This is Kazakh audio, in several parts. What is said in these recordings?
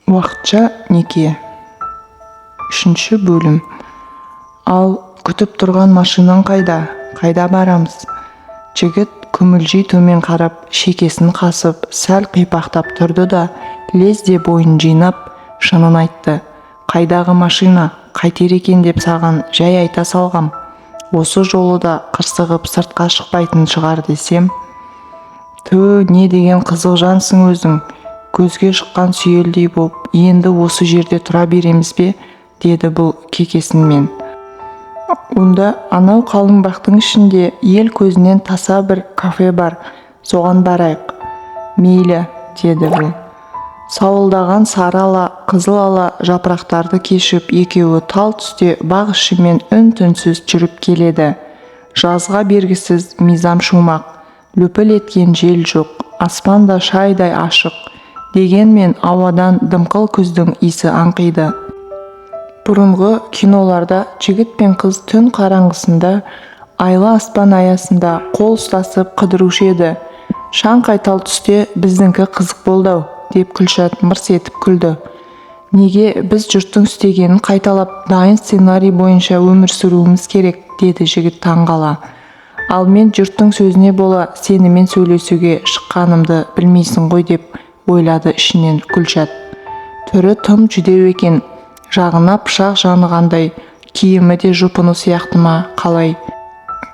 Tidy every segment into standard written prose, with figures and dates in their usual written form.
Уақытша неке. Үшінші бөлім. Ал күтіп тұрған машинаң қайда? Қайда барамыз? Жігіт күмілжи төмен қарап, шекесін қасып, сәл қипақтап тұрды да, лезде бойын жинап, шынын айтты: «Қайдағы машина? Қайтер екен деп саған жай айта салғам. Осы жолы да қырсығып сыртқа шықпайтын шығар десем». «Тө, не деген қызық жансың өзің! Көзге шыққан сүйелдей боп, енді осы жерде тұра береміз бе?» – деді бұл кекесінмен. «Онда анау қалың бақтың ішінде ел көзінен таса бір кафе бар, соған барайық». «Мейлі», – деді бұл. Сауылдаған сары ала, қызыл ала жапырақтарды кешіп, екеуі тал түсте бақ ішімен үн-түнсіз жүріп келеді. Жазға бергісіз мизам шумақ. Лүпіл еткен жел жоқ, аспан да шайдай ашық. Дегенмен ауадан дымқыл күздің иісі аңқиды. «Бұрынғы киноларда жігіт пен қыз түн қараңғысында айлы аспан аясында қол ұстасып қыдырушы еді. Шаңқай тал түсте біздіңкі қызық болды-ау», – деп Күлшат мырс етіп күлді. «Неге біз жұрттың істегенін қайталап, дайын сценарий бойынша өмір сүруіміз керек?» – деді жігіт таңғала. «Ал мен жұрттың сөзіне бола сенімен сөйлесуге шыққанымды білмейсің ғой», – деп ойлады ішінен Күлшат. Түрі тым жүдеу екен, жағына пышақ жанығандай, киімі де жұпыны сияқты ма, қалай?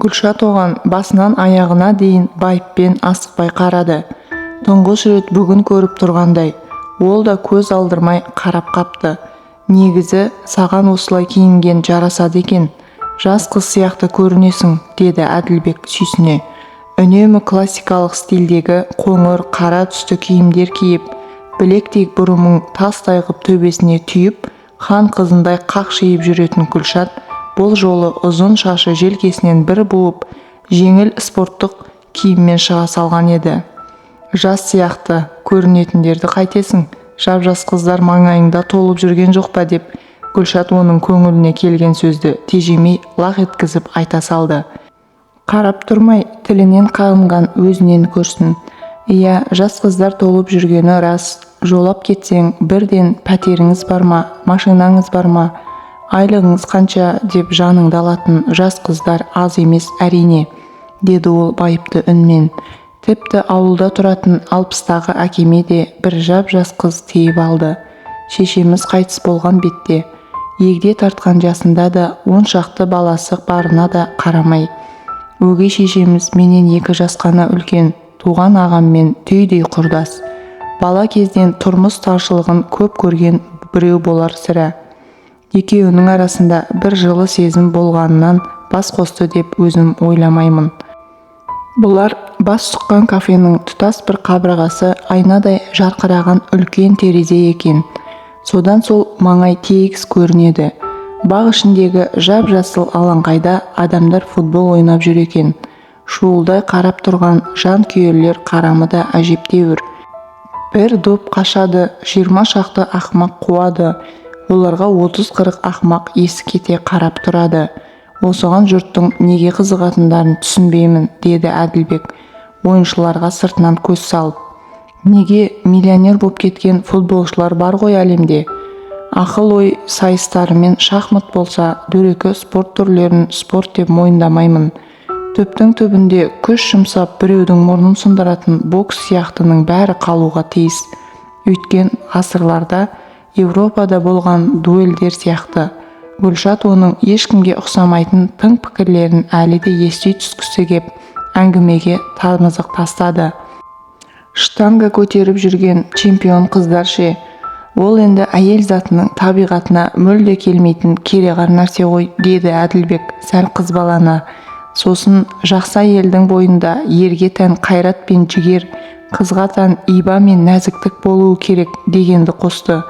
Күлшат оған басынан аяғына дейін байыппен асықпай қарады. Тұңғыш рет бүгін көріп тұрғандай, ол да көз алдырмай қарап қапты. «Негізі саған осылай киінген жарасады екен, жас қыз сияқты көрінесің», – деді Әділбек сүйсіне. Үнемі классикалық стильдегі қоңыр, қара түсті киімдер киіп, білектей бұрымын тастай қып төбесіне түйіп, хан қызындай қақшиып жүретін Күлшат бұл жолы ұзын шашы желкесінен бір буып, жеңіл спорттық киіммен шыға салған еді. «Жас сияқты көрінетіндерді қайтесің? Жап-жас қыздар маңайыңда толып жүрген жоқ па?» – деп Күлшат оның көңіліне келген сөзді тежемей лақ еткізіп айта салды. Қарап тұрмай тілінен қағынған өзінен көрсін. «Иә, жас қыздар толып жүргені рас. Жолап кетсең, бірден пәтеріңіз бар ма, машинаңыз бар ма, айлығыңыз қанша деп жаныңды алатын жас қыздар аз емес, әрине», – деді ол байыпты үнмен. «Тіпті ауылда тұратын 60-тағы әкеме де бір жап-жас қыз тиіп алды. Шешеміз қайтыс болған бетте, егде тартқан жасында да, 10 шақты баласы барына да қарамай. Өгей шешеміз менен 2 жас қана үлкен туған ағаммен түйдей құрдас. Бала кезден тұрмыс таршылығын көп көрген біреу болар сірә. Екеуінің арасында бір жылы сезім болғанынан бас қосты деп өзім ойламаймын». Бұлар бас сұққан кафенің тұтас бір қабырғасы айнадай жарқыраған үлкен терезе екен. Содан сол маңай тегіс көрінеді. Бақ ішіндегі жап-жасыл алаңқайда адамдар футбол ойнап жүр екен. Шуылдай қарап тұрған жанкүйерлер қарамы да әжептәуір. Бір доп қашады, 20 шақты ақымақ қуады, оларға 30-40 ақымақ есі кете қарап тұрады. «Осыған жұрттың неге қызығатындарын түсінбеймін», – деді Әділбек ойыншыларға сыртынан көз салып. «Неге? Миллионер боп кеткен футболшылар бар ғой әлемде. Ақыл-ой сайыстары мен шахмат болса, дөрекі спорт түрлерін спорт деп мойындамаймын. Түптің түбінде күш жұмсап біреудің мұрнын сындыратын бокс сияқтының бәрі қалуға тиіс. Өткен ғасырларда Еуропада болған дуэльдер сияқты». Гүлшат оның ешкімге ұқсамайтын тың пікірлерін әлі де ести түскісі кеп, әңгімеге тамызық тастады. «Штанга көтеріп жүрген чемпион қыздар ше? Ол енді әйел затының табиғатына мүлде келмейтін кереғар нәрсе ғой», – деді Әділбек сәл қызбалана. Сосын: «Жақсы әйелдің бойында ерге тән қайрат пен жігер, қызға тән иба мен нәзіктік болуы керек», – дегенді қосты.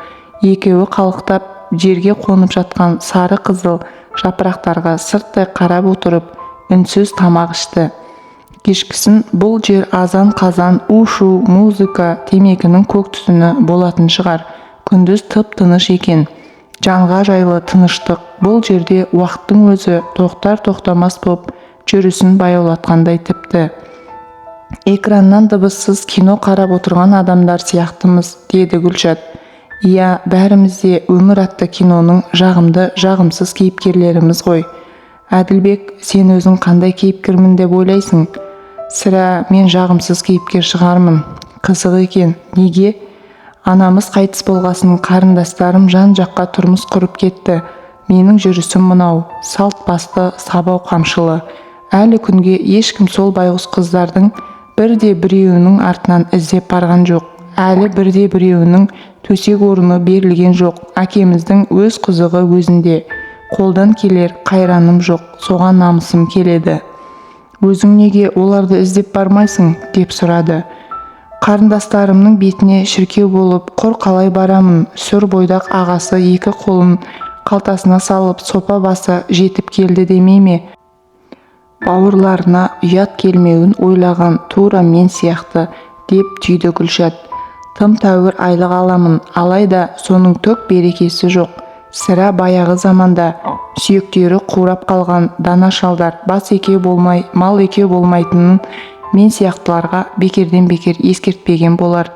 Екеуі қалықтап жерге қонып жатқан сары қызыл жапырақтарға сырттай қарап отырып, үнсіз тамақ ішті. Кешкісін бұл жер азан-қазан у-шу, музыка, темекінің көк түтіні болатын шығар. Күндіз тып-тыныш екен. Жанға жайлы тыныштық. Бұл жерде уақыттың өзі тоқтар-тоқтамас боп, жүрісін баяулатқандай тіпті. «Экраннан дыбыссыз кино қарап отырған адамдар сияқтымыз», – деді Гүлшат. Иә, бәріміз де өмір атты киноның жағымды, жағымсыз кейіпкерлеріміз ғой. Әділбек, сен өзің қандай кейіпкермін деп ойлайсың? Сірә, мен жағымсыз кейіпкер шығармын. Қызық екен, неге? Анамыз қайтыс болғасын қарындастарым жан-жаққа тұрмыс құрып кетті. Менің жүрісім мынау, салт басты, сабау қамшылы. Әлі күнге ешкім сол байғұс қыздардың бірде біреуінің артынан іздеп барған жоқ. Әлі бірде біреуінің төсек орны берілген жоқ. Әкеміздің өз қызығы өзінде. Қолдан келер қайраным жоқ, соған намысым келеді. Өзің неге оларды іздеп бармайсың, деп сұрады. Қарындастарымның бетіне шіркеу болып, құр қалай барамын? Сүр бойдақ ағасы екі қолын қалтасына салып, сопа басы жетіп келді демей ме? Бауырларына ұят келмеуін ойлаған тура мен сияқты, деп түйді Гүлшат. Тым тәуір айлық аламын, алайда соның түк берекесі жоқ. Сірә, баяғы заманда сүйектері қурап қалған дана шалдар бас екеу болмай, мал екеу болмайтынын мен сияқтыларға бекерден бекер ескертпеген болар.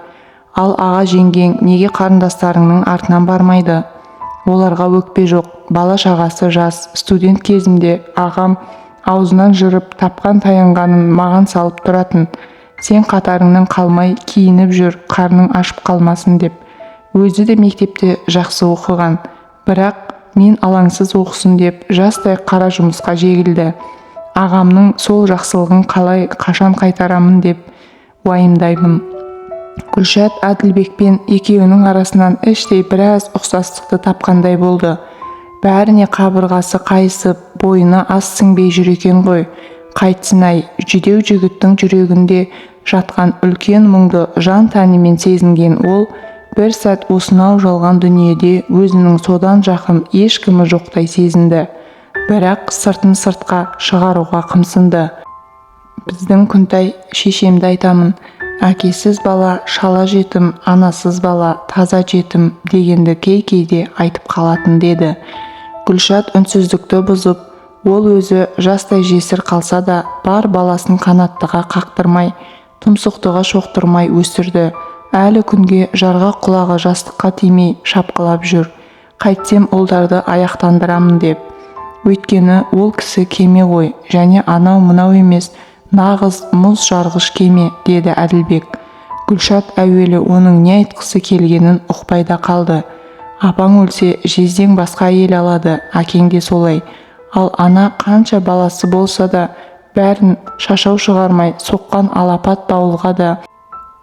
Ал аға жеңгең неге қарындастарыңның артынан бармайды? Оларға өкпе жоқ, бала шағасы жас. Студент кезімде ағам аузынан жырып, тапқан таянғанын маған салып тұратын. Сен қатарыңнан қалмай киініп жүр, қарның ашып қалмасын деп. Өзі де мектепте жақсы оқыған. Бірақ мен алаңсыз оқысын деп жастай қара жұмысқа жегілді. Ағамның сол жақсылығын қалай, қашан қайтарамын деп уайымдаймын. Гүлшат Әділбекпен екеуінің арасынан іштей біраз ұқсастықты тапқандай болды. Бәріне қабырғасы қайысып, бойына ас сіңбей жүр екен ғой. Қайтсін-ай, жүдеу жігіттің жүрегінде жатқан үлкен мұңды жан тәнімен сезінген ол бір сәт осынау жалған дүниеде өзінің содан жақын ешкімі жоқтай сезінді. Бірақ сыртын сыртқа шығаруға қымсынды. Біздің Күнтай шешемді айтамын. Әкесіз бала шала жетім, анасыз бала таза жетім дегенді кей-кейде айтып қалатын деді. Гүлшат үнсіздікті бұзып, ол өзі жастай жесір қалса да, бар баласын қанаттыға қақтырмай, тұмсықтыға шоқтырмай өсірді. Әлі күнге жарғақ құлағы жастыққа тимей шапқылап жүр. Қайтсем ұлдарды аяқтандырамын деп. Өйткені ол кісі кеме ғой, және анау мынау емес, нағыз мұз жарғыш кеме, деді Әділбек. Гүлшат әуелі оның не айтқысы келгенін ұқпай да қалды. Апаң өлсе, жездең басқа әйел алады, әкең де солай. Ал ана қанша баласы болса да, бәрін шашау шығармай, соққан алапат дауылға да,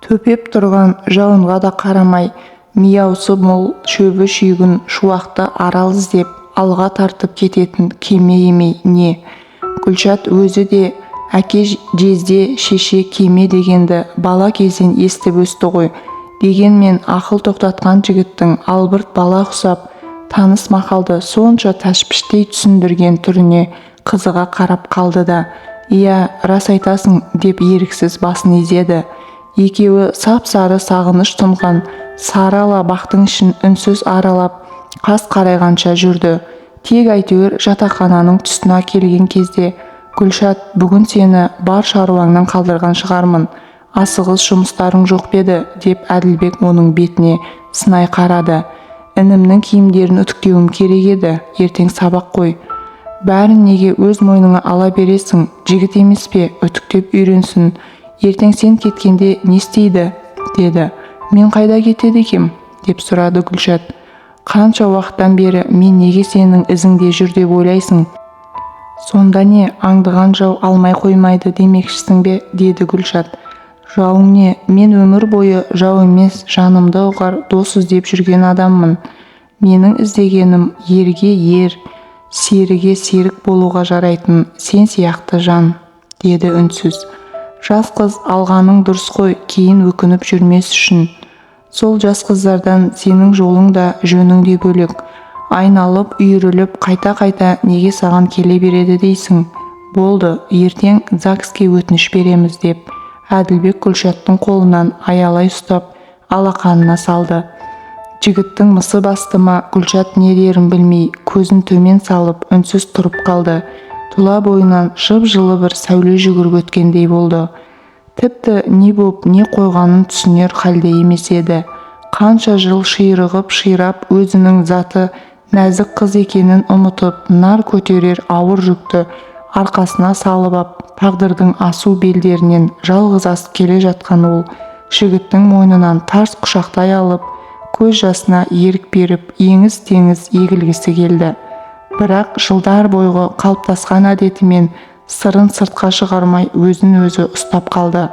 төпеп тұрған жауынға да қарамай, мияусы мол, шөбі шүйгін, шуақты арал іздеп, алға тартып кететін кеме емей не. Гүлшат өзі де әке жезде, шеше кеме дегенді бала кезден естіп өсті ғой. Дегенмен ақыл тоқтатқан жігіттің албырт бала ұқсап, таныс мақалды сонша тәшпіштей түсіндірген түріне қызыға қарап қалды да, «Иә, рас айтасың», деп еріксіз басын изеді. Екеуі сап-сары сағыныш тұнған сары ала бақтың ішін үнсіз аралап, қас қарайғанша жүрді. Тек әйтеуір жатақхананың тұсына келген кезде, «Гүлшат, бүгін сені бар шаруаңнан қалдырған шығармын, асығыс жұмыстарың жоқ па еді?» деп Әділбек оның бетіне сынай қарады. Інімнің киімдерін үтіктеуім керек еді, ертең сабақ қой. Бәрін неге өз мойныңа ала бересің, жігіт емес пе, үтіктеп үйренсін. Ертең сен кеткенде не істейді, деді. Мен қайда кетеді екем, деп сұрады Гүлшат. Қанша уақыттан бері мен неге сенің ізіңде жүр деп ойлайсың? Сонда не, аңдыған жау алмай қоймайды демекшісің бе, деді Гүлшат. Жауың не, мен өмір бойы жау емес, жанымды ұғар дос іздеп жүрген адаммын. Менің іздегенім ерге ер, серіге серік болуға жарайтын сен сияқты жан, деді үнсіз. Жас қыз алғаның дұрыс қой, кейін өкініп жүрмес үшін. Сол жас қыздардан сенің жолың да жөнің де бөлек. Айналып, үйіріліп, қайта-қайта неге саған келе береді дейсің. Болды, ертең ЗАГСке өтініш береміз, деп Әділбек Гүлшаттың қолынан аялай ұстап, алақанына салды. Жігіттің мысы басты ма, Гүлшат не дерін білмей, көзін төмен салып, үнсіз тұрып қалды. Тұла бойынан жып-жылы бір сәуле жүгіріп өткендей болды. Тіпті не боп, не қойғанын түсінер халде емес еді. Қанша жыл ширығып, ширап, өзінің заты нәзік қыз екенін ұмытып, нар көтерер ауыр жүкті арқасына салып ап, тағдырдың асу белдерінен жалғыз асып келе жатқан ол жігіттің мойнынан тарс құшақтай алып, көз жасына ерік беріп, еңіз-теңіз егілгісі келді. Бірақ жылдар бойғы қалыптасқан әдетімен сырын сыртқа шығармай өзін өзі ұстап қалды.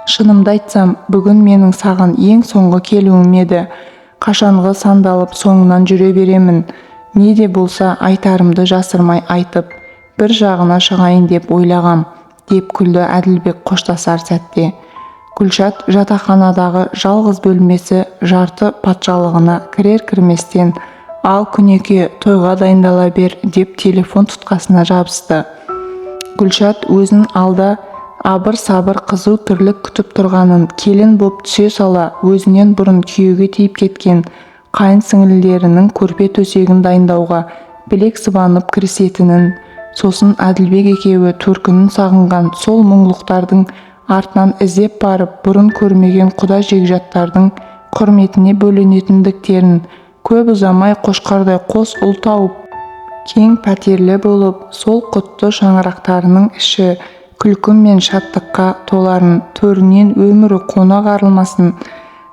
Шынымды айтсам, бүгін менің саған ең соңғы келуім еді. Қашанғы сандалып соңынан жүре беремін. Не де болса айтарымды жасырмай айтып, бір жағына шығайын деп ойлағам, деп күлді Әділбек қоштасар сәтте. Гүлшат жатақханадағы жалғыз бөлмесі жарты патшалығына кірер-кірместен, ал күнеке, тойға дайындала бер, деп телефон тұтқасына жабысты. Гүлшат өзін алда абыр-сабыр қызу тірлік күтіп тұрғанын, келін боп түсе сала өзінен бұрын күйеуге тиіп кеткен қайын сіңлілерінің көрпе төсегін дайындауға білек сыбанып кірісетінін, сосын Әділбек екеуі төркінін сағынған сол мұңлықтардың артынан іздеп барып, бұрын көрмеген құда жекжаттардың құрметіне бөленетіндіктерін, көп ұзамай қошқардай қос ұл тауып, кең пәтерлі болып, сол құтты шаңырақтарының іші күлкі мен шаттыққа толарын, төрінен өмірі қонақ арылмасын,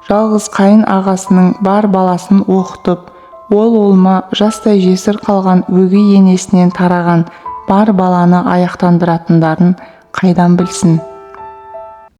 жалғыз қайын ағасының бар баласын оқытып, ол олма жастай жесір қалған өгей енесінен тараған бар баланы аяқтандыратындарын қайдан білсін.